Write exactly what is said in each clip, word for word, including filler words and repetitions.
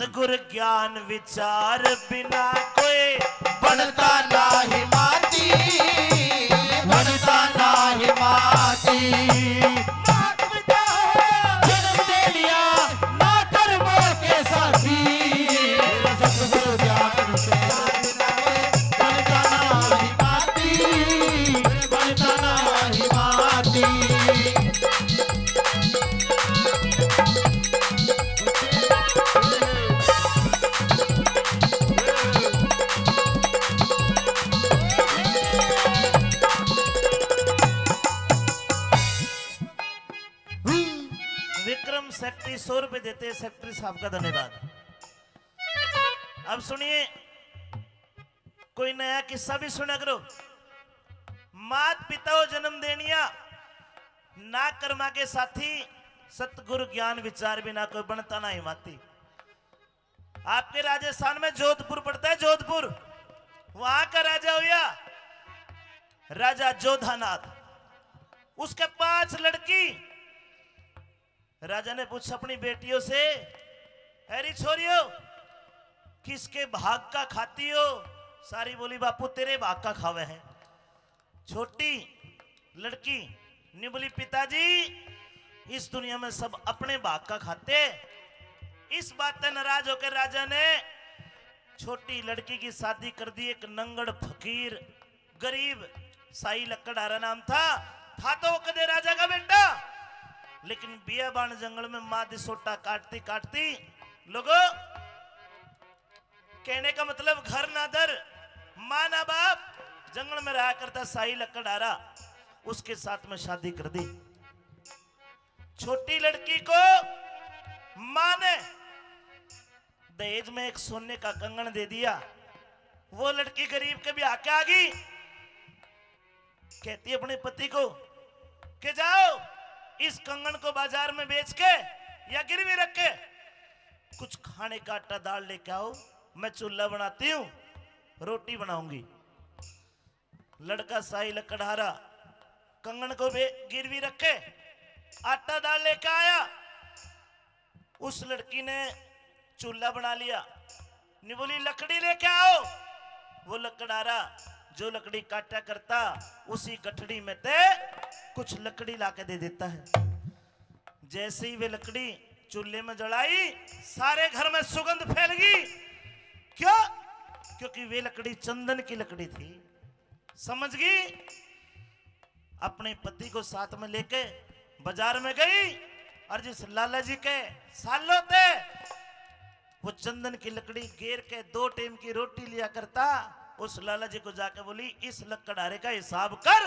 सतगुर ज्ञान विचार बिना कोई बनता नाही माती, बनता नाही माती। मात पिता होया जन्म दे लिया, ना कर्मों के साथी। सतगुर ज्ञान विचार बिना कोई बनता नाही माती, बनता नाही माती। विक्रम सेक्रेटरी सौ रुपए देते, सेक्रेटरी साहब का धन्यवाद। अब सुनिए, कोई नया किस्सा भी सुना करो। मात पिता हो जन्म देनिया, ना कर्मा के साथी, सतगुरु ज्ञान विचार बिना कोई बनता ना ही माती। आपके राजस्थान में जोधपुर पड़ता है, जोधपुर, वहां का राजा हुआ राजा जोधानाथ। उसके पांच लड़की। राजा ने पूछा अपनी बेटियों से, "अरे छोरियो, किसके भाग का खाती हो?" सारी बोली, "बापू, तेरे भाग का खावे है।" छोटी लड़की ने बोली, "पिताजी, इस दुनिया में सब अपने भाग का खाते।" इस बात से नाराज होकर राजा ने छोटी लड़की की शादी कर दी एक नंगड़ फकीर, गरीब साई लकड़हारा नाम था। था तो वो कदे राजा का बेटा, लेकिन बियाबान जंगल में माँ दिसोटा काटती काटती, लोगो, कहने का मतलब घर ना दर, माँ ना बाप, जंगल में रहा करता साई लकड़हारा, उसके साथ में शादी कर दी। छोटी लड़की को माँ ने दहेज में एक सोने का कंगन दे दिया। वो लड़की गरीब के ब्याह के आ गई, कहती अपने पति को कि जाओ, इस कंगन को बाजार में बेच के या गिरवी रख के कुछ खाने का आटा दाल लेके आओ, मैं चूल्हा बनाती हूँ, रोटी बनाऊंगी। लड़का साई लकड़हारा कंगन को बे-, गिरवी रख के आटा दाल लेके आया। उस लड़की ने चूल्हा बना लिया। ने बोली, "लकड़ी लेके आओ।" वो लकड़हारा जो लकड़ी काटा करता, उसी गठड़ी में ते कुछ लकड़ी लाके दे देता है। जैसे ही वे लकड़ी चूल्हे में जलाई, सारे घर में सुगंध फैल गई। क्यों? क्योंकि वे लकड़ी चंदन की लकड़ी थी। समझ गई? अपने पति को साथ में लेके बाजार में गई और जिस लाला जी के सालों थे वो चंदन की लकड़ी गेर के दो टाइम की रोटी लिया करता, उस लाला जी को जाके बोली, "इस लकड़हारे का हिसाब कर,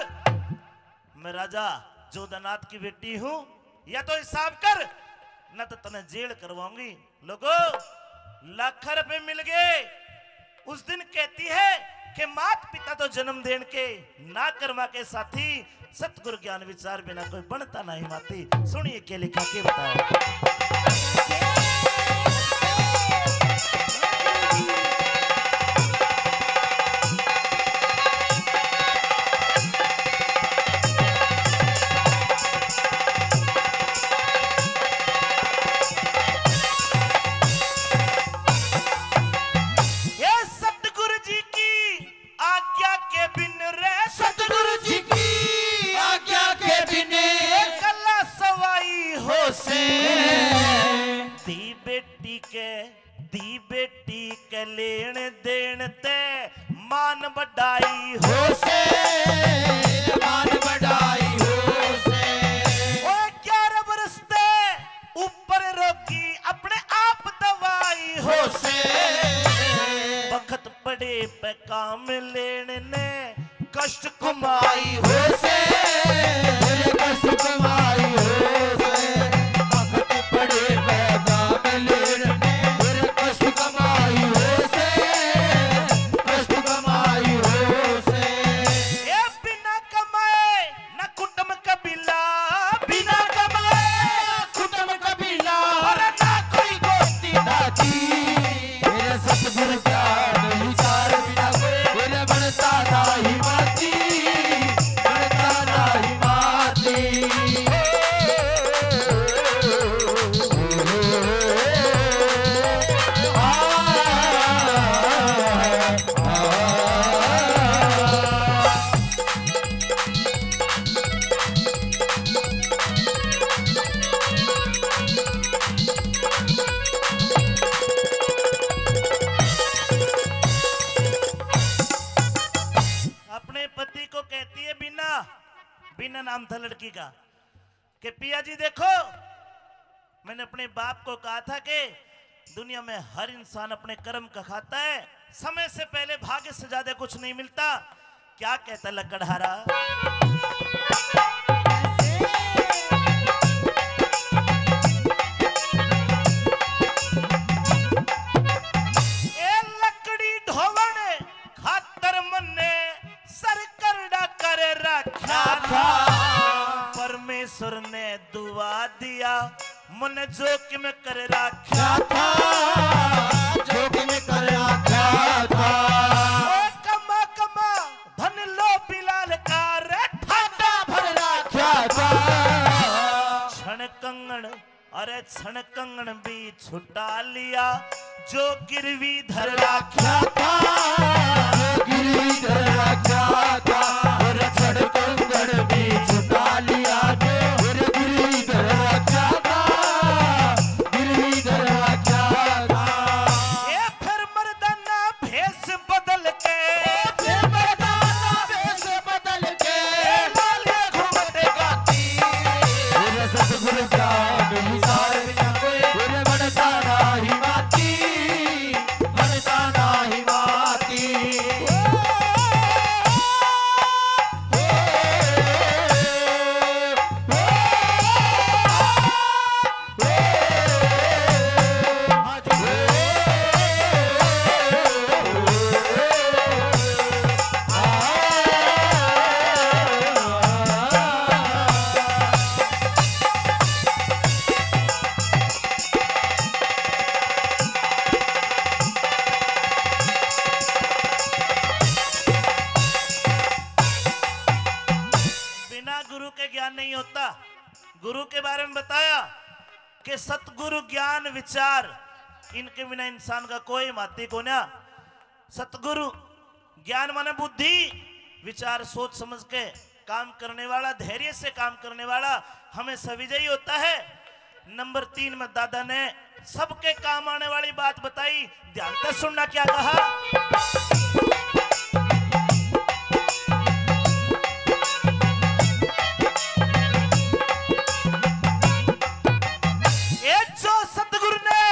मैं राजा जोधानाथ की बेटी हूँ, या तो हिसाब कर, न तो तने जेल करवाऊंगी।" लोगो, लाख रुपए मिल गए। उस दिन कहती है कि मात पिता तो जन्म देन के, ना कर्मा के साथी, सतगुरु ज्ञान विचार बिना कोई बनता नहीं माती। सुनिए के लिखा के बताओ। ये सतगुरु जी की आज्ञा के बिन रे, सतगुरु जी की आज्ञा के बिन, कला सवाई हो से। दी बेटी के, दी बेटी के लेन देन ते मान बढ़ाई हो से, मान बढ़ाई हो से। ओ ग्यारह बरस ते ऊपर रोगी अपने आप दवाई हो से। बखत पड़े पे काम लेने ने कष्ट कमाई हो से, कष्ट कमाई हो से। बखत पड़े पे काम लेने ने कष्ट कमाई हो से, कष्ट कमाई हो से। ए बिना कमाए ना कुटुम कबीला, बिना कमाए ना कुटुम कबीला, अरे ना कोई गोती दाती। मेरे सतगुरु ज्ञान विचार बिना कोई, मेरे बनता नाही माती, बनता नाही माती। नाम था लड़की का, कि पिया जी देखो, मैंने अपने बाप को कहा था कि दुनिया में हर इंसान अपने कर्म का खाता है, समय से पहले भाग्य से ज्यादा कुछ नहीं मिलता। क्या कहता लकड़हारा? ए लकड़ी ढोवण खातर मन्ने सर करड़ा कर रखा था। परमेश्वर ने दुआ दिया, मन जोखिम कर रखा था, जोखिम कर रखा था। ओ कमा कमा धन लो बिलाल का रे ठाडा भर रखा था। क्षण कंगन, अरे क्षण कंगन भी छुटा लिया, जो गिरवी धर रखा था, गिरवी धर रखा था। और छड़ कंगन भी छुटा लिया, जो और गिरवी धर रखा था, गिरवी धर रखा था। ए फिर मर्दाना भेष बदल के, ए फिर मर्दाना भेष बदल के, ए लाले घूमट गाती। मेरे सतगुरु ज्ञान विचार बिना कोई, मेरे बनता नाही माती, बनता नाही माती। बिना गुरु के ज्ञान नहीं होता। गुरु के बारे में बताया कि सतगुरु ज्ञान विचार, इनके बिना इंसान का कोई माती कोन्या। सतगुरु ज्ञान माने बुद्धि, विचार सोच समझ के काम करने वाला, धैर्य से काम करने वाला हमेशा विजयी होता है। नंबर तीन में दादा ने सबके काम आने वाली बात बताई। ध्यान से सुनना क्या कहा। ये जो सतगुरु ने,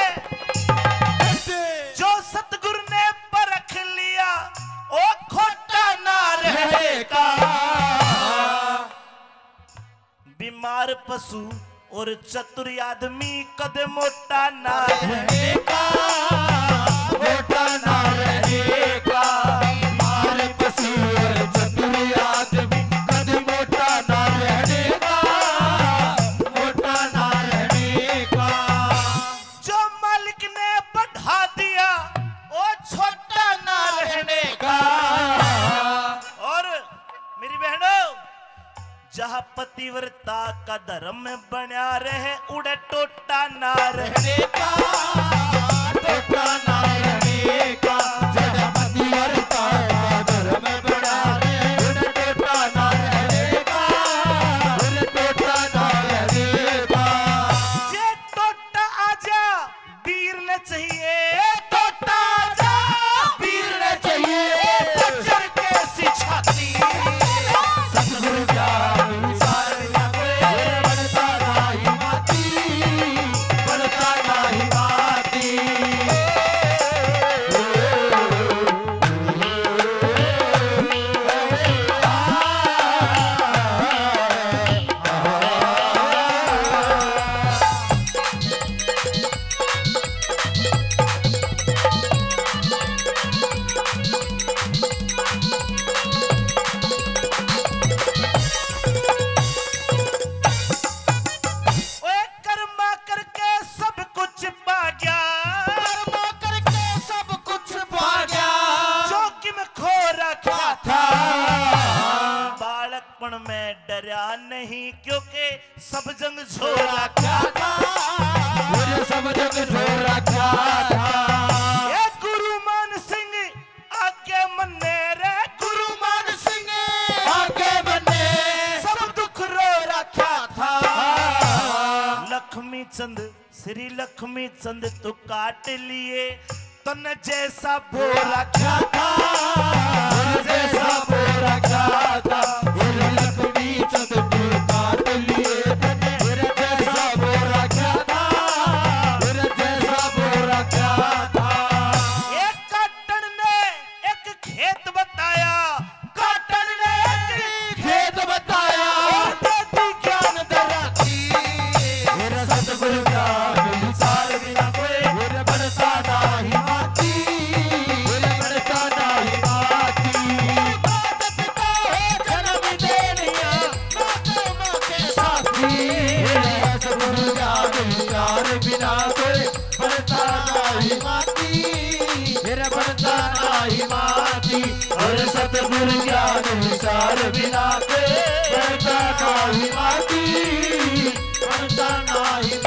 जो सतगुरु ने परख लिया, ओ खोटा ना रहने का। बीमार पशु और चतुर आदमी कद मोटा ना रहने का, मोटा ना रहने का। बीमार पशु और चतुर आदमी कद मोटा ना रहने का, मोटा ना रहने का। जो मालिक ने बढ़ा दिया, ओ छोटा ना रहने का। और मेरी बहनों, जहाँ पतिव्रता का धर्म बण्या रहे, उड़े टोटा ना रहने का, टोटा ना रहने का। जहाँ पतिव्रता का धर्म बण्या रहे, उड़े टोटा ना रहने का, उड़े टोटा ना रहने का। जे टोटा आजा, वीर ने चाहिए, टोटा जा, वीर ने चाहिए, बजर कैसी छाती। सतगुरु ज्ञान विचार ना कोई, बनता नाही माती, बनता नाही माती। ओए कर्मा करके सब कुछ पा गया, कर्मा करके सब कुछ पा गया, जोखिम खो रखा था। बालकपन में डरा नहीं क्योंकि सब जंग छोरा क्या था, और सब जंग छोरा क्या था। ये गुरु मान सिंह आगे मन्ने रे, गुरु मान सिंह आगे मन्ने, सब दुख रो रखा था। लक्ष्मी चंद, श्री लक्ष्मी चंद तू काट लिए, तन जैसा बोरा क्या था, तन जैसा बोरा क्या था। श्री लक्ष्मी चंद तू ही माती, और सतगुरु ज्ञान विचार बिना के बनता ना ही माती, बनता ना ही